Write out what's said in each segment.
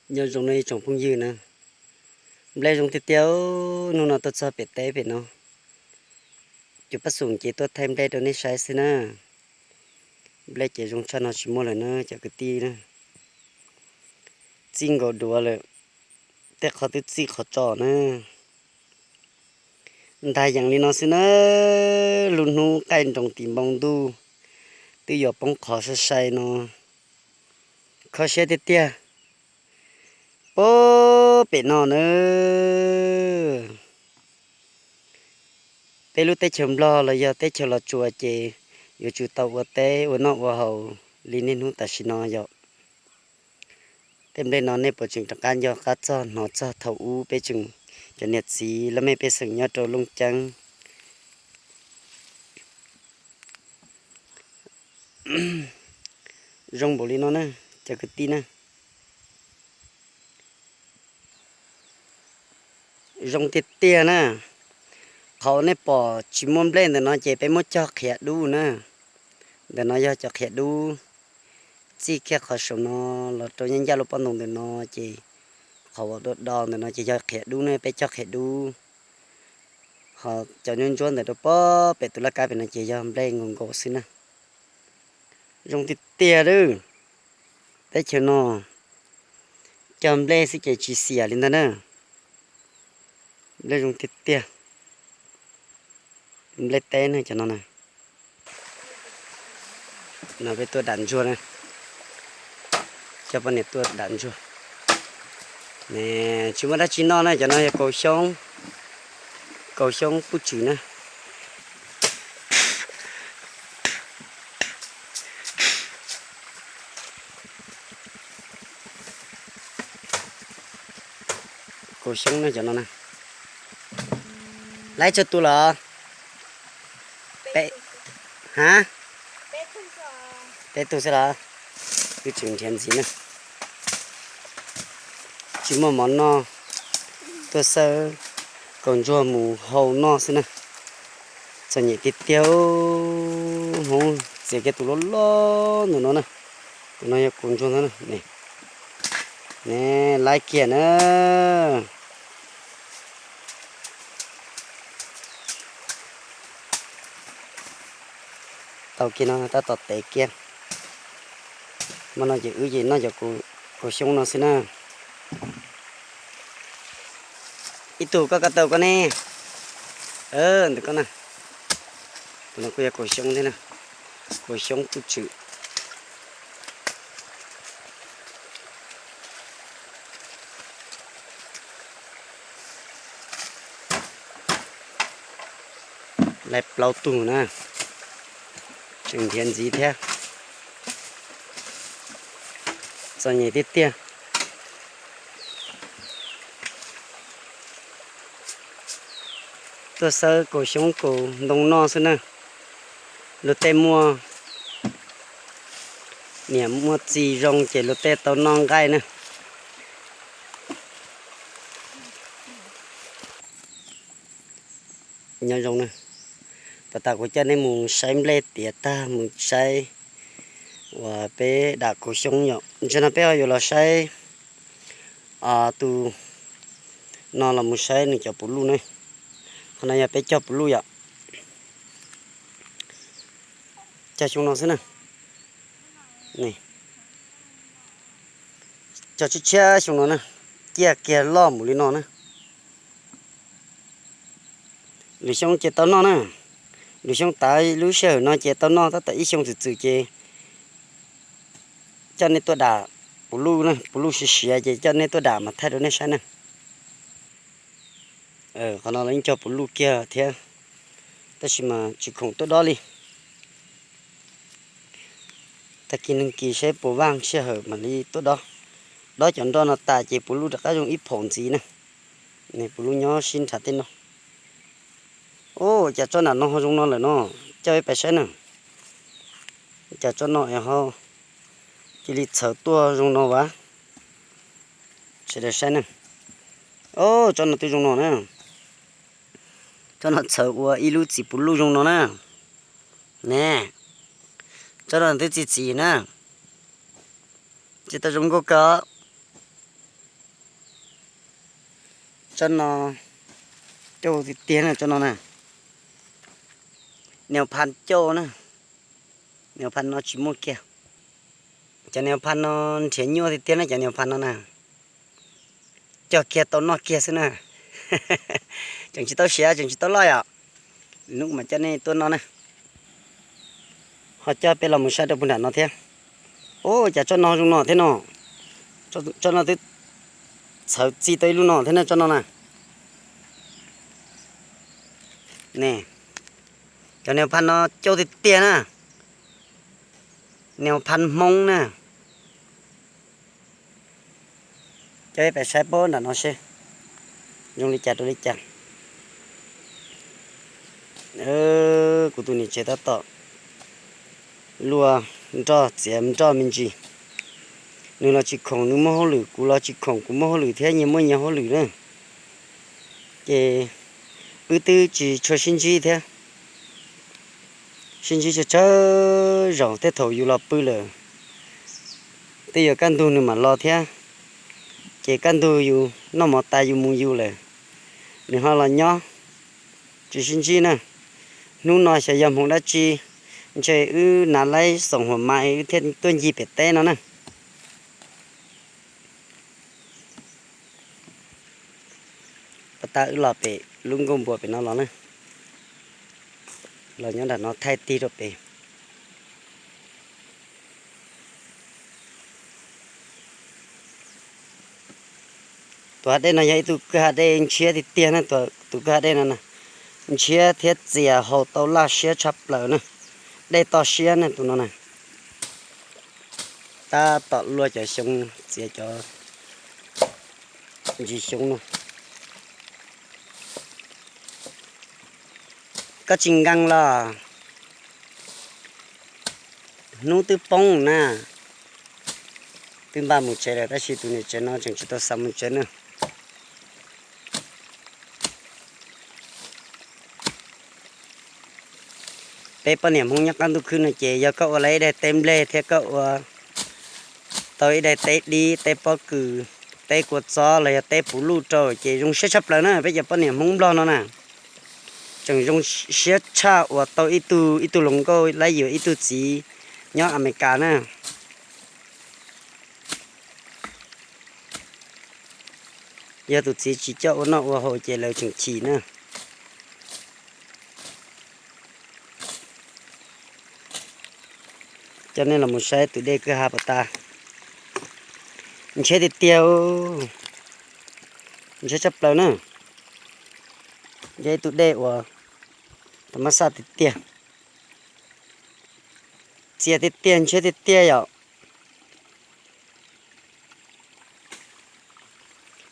Nyob zoo no ib tsoom phooj ywg na, nplej zoo tiag tiag. Hnub no tuaj txog pem teb pem no, cov pab xum ces tuaj thaij nplej rau nej saib xwb na. Nplej ces zoo tshaj no tsis muaj lawm na cov kwv tij na. Txij nkaus duav lawm, tej qhov twb txij qhov tso na. Ntag yees li no xwb na, lub hnub qaij nroos tim npoo ntuj, twb yuav poob qho sai sai no, kho siab tiag tiag. Pem no na, peb lub teb chaws Nplog los yog teb chaws Los Tsuas ces yuav tsum tau ua teb ua noj ua haus li niaj hnub tam sim no yom. Tej nplej no nej puas tseem rov qab nco qab txog hnov txog thaum ub peb tseem cov niam txiv laj mej pej xeem nyob rau Looj Ceeb. Zoo npaum li no na, cov kwv tij na. Zoo tiag tiag na. Qhov nej pom tsis muaj nplej ntawm no ces peb muab cog qhiav dub na. Ntawm no yog cov qhiav dub. Txij kiag qhov saum no los rau nyab ncaj lub pob ntoo ntawm no ces qhov uas do do ntawm no ces yog qhiav dub na, peb cog qhiav dub. Ho cov ntsuab ntsuab ntawm rau pob pem tus laj kab pem no ces yog nplej nkaus nkaus xwb na. Zoo tiag tiag lawm. Teb chaws no cog nplej xwb ces tsis xiam li ntag na. Nplej zoo tiag tiag. Nplej teb na cov no na. No peb tuaj dam ntsuag na. Coj poj niam tuaj dam ntsuag. Tsis muaj dab tsi noj na, cov no yog kaus xyoob, kaus xyoob puj tswm na. Kaus xyoob na cov no na. Laib tsawg tus los? Peb, ha? Peb tug xwb los? Twb tseem nrhiav ntxiv na. Tsis muaj mov noj, tuaj xawb kaus ntsuag mus hau noj xwb na. Txom nyem tiag tiag. Hmoob txiav kiag tus loj loj ntawm no na. Tus no yog kaus ntsuag ntag na. Ne, laib kiag na. Tau kiag no tab tom tev kiag. Hmo no ces wb ces noj cov kaus xyoob no xwb na. Ib tug koj ko taw koj ne. Ntawm koj na. Tus no kuj yog kaus xyoob thiab na. Kaus xyoob puj tswm. Laib plaub tug na. Tseem nrhiav ntxiv thiab. Txom nyem tiag tiag. Tuaj xawb kaus xyoob kaus ntoo noj xwb na. Luag tej muaj niam muaj txiv zoo ces luag tej tau noj nqaij na. Nyob zoo na. Puag ta kuv coj nej mus saib nplej tiav tag mus saib uas peb dam kaus xyoob yom. Ntsis no peb ho yuav los saib tus no los mus saib nws cov puv luj na. Qhov no yog peb cog puv luj yom. Cog xyoo no xwb na. Cog tshiab tshiab xyoo no na. Ciaj kiag loj mus li no na. Lwm xyoo ces tau noj na. Lwm xyoo tav lub sij hawm no ces tau noj, tab tom ib xyoo txwm txwm ces coj nej tuaj dam puv luj, puv luj siav siav ces coj nej tuaj dam mas thaij rau nej saib na. Qhov no los yeej cog puv luj kiag thiab, tab sis mas tsis khoom tuaj dob li. Tag kis neeg kis seb puas vaj sij hawm mam li tuaj dob. Dob cov nroj no tas ces puv luj rov qab zoo ib phaum ntxiv na. Puv luj nyob sib nrhav tej no. Ua cas tsob nram no ho zoo no lawm no, coj peb pais saib na. Cas tsob no es ho cia li txhawv tuaj zoo no vas. Sawv daws saib na. Tsob no twb zoo no na. Tsob no txhawv ua ib lub txiv puv luj zoo no na. Ne, tsob no twb txi txiv na. Tsis tau zoo nkauj kawg. Tsob no cauj tiag tiag na, tsob no na. Niag pha cauj na, niag pha no tsis muaj kiag. Cov niag pha no nrhiav nyuaj tiag tiag na, cov niag pha no na. Cog kiag tau noj kiag xwb na. Tseem tsis tau siav, tseem tsis tau loj yom. Hnub mas coj nej tuaj noj na. Ho coj peb los mus saib rau puag nram no thiab. Ub, cas tsob no zoo no thiab no. Tsob no twb txhawv txij tau ib lub no thiab na, tsob no na. Ne, cov niag pha no cauj tiag tiag na. Niag pha hmoob na. Coj peb saib puag nram no seb zoo li cas rau li cas. Kuv tus niam tsev tab tom luaj nroj txiav nroj me ntsis. Nws los tsis khoom nws muaj hauj lwm, kuv los tsis khoom kuv muaj hauj lwm thiab, nyias muaj nyias hauj lwm na. Ces wb twb tsis tshua sib ntsib thiab. Sib ntsib tsawg tsawg zaus, tej thaum yus los pw lawm, twb yuav kaj ntug nws mam los thiab. Ces kaj ntug yus noj mov tas yus mus yus lawm, nws ho los nyob, tsis sib ntsib na. Hnub no xyov yog hmoov dab tsi, ntshe wb nav laib xoom huam mas wb thiaj tuaj ncig pem teb no na. Pas tas wb los pem lub nkuaj npua pem no los na, los nyob nram no thaij tig rau pem. Tus hav dej no yog ib tug kwj hav dej ntshiab tiag tiag na, tus kwj hav dej no na, ntshiab thiab txias haus tau laj siab tshaj plaws na, dej toj siab na tus no na. Tab tom luaj cov xyoob, txiav cov ntsis xyoob no. Koj tsis nkees los? Hnub twb poob na, twb npaj mus tsev lawm tab sis tus niam tsev no tseem tsis tau xa mus tsev na. Peb poj niam Hmoob nyob qab ntuj khwb no ces yog koj ua lawm ib daig teb nplej thiab koj ua tau ib daig teb dib, teb pob kws, teb kua txob los yog teb puv luj rau ces zoo siab tshaj plaws na. Peb cov poj niam Hmoob Nplog no na, tseem zoo siab tshaj uas tau ib tug, ib tug hluas nkauj laib yuav ib tug txiv nyob Amelikas na. Yog tus txiv tsis coj ua noj ua haus ces lawv tseem chim na. Coj nej los mus saib tus dej kwj ha pas tas. Ntshiab tiag tiag, ntshiab tshaj plaws na. Yog ib tug dej uas tau mab xaj tiag tiag, txias tiag tiag, ntshiab tiag tiag yom.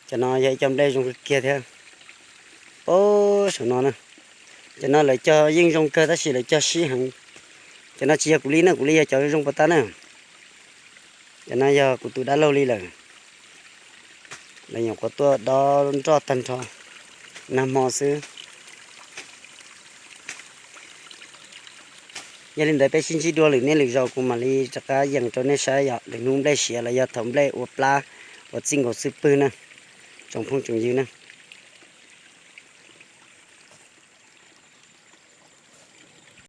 Cov no yog ib co nplej zoo kawg kiag thiab. Pab saum no na, cov no lawv cog yeej zoo kawg tab sis lawv cog sib heev. Cov no tsis yog kuv li na, kuv li yog cov zoo pas tas na. Cov no yog kuv tus dab laug li lawm. Lawv nyuam qhuav tuaj dob nroj tag nrho nag hmo xwb. Yog li ntawd peb sib ntsib dua lwm niaj lwm zaus kuv mam li rov qab yees rau nej saib yom, lwm hnub nplej siav los yog thaum nplej ua plab uas txij nkaus xwb pwg na, tsoom phooj tsoom ywg na.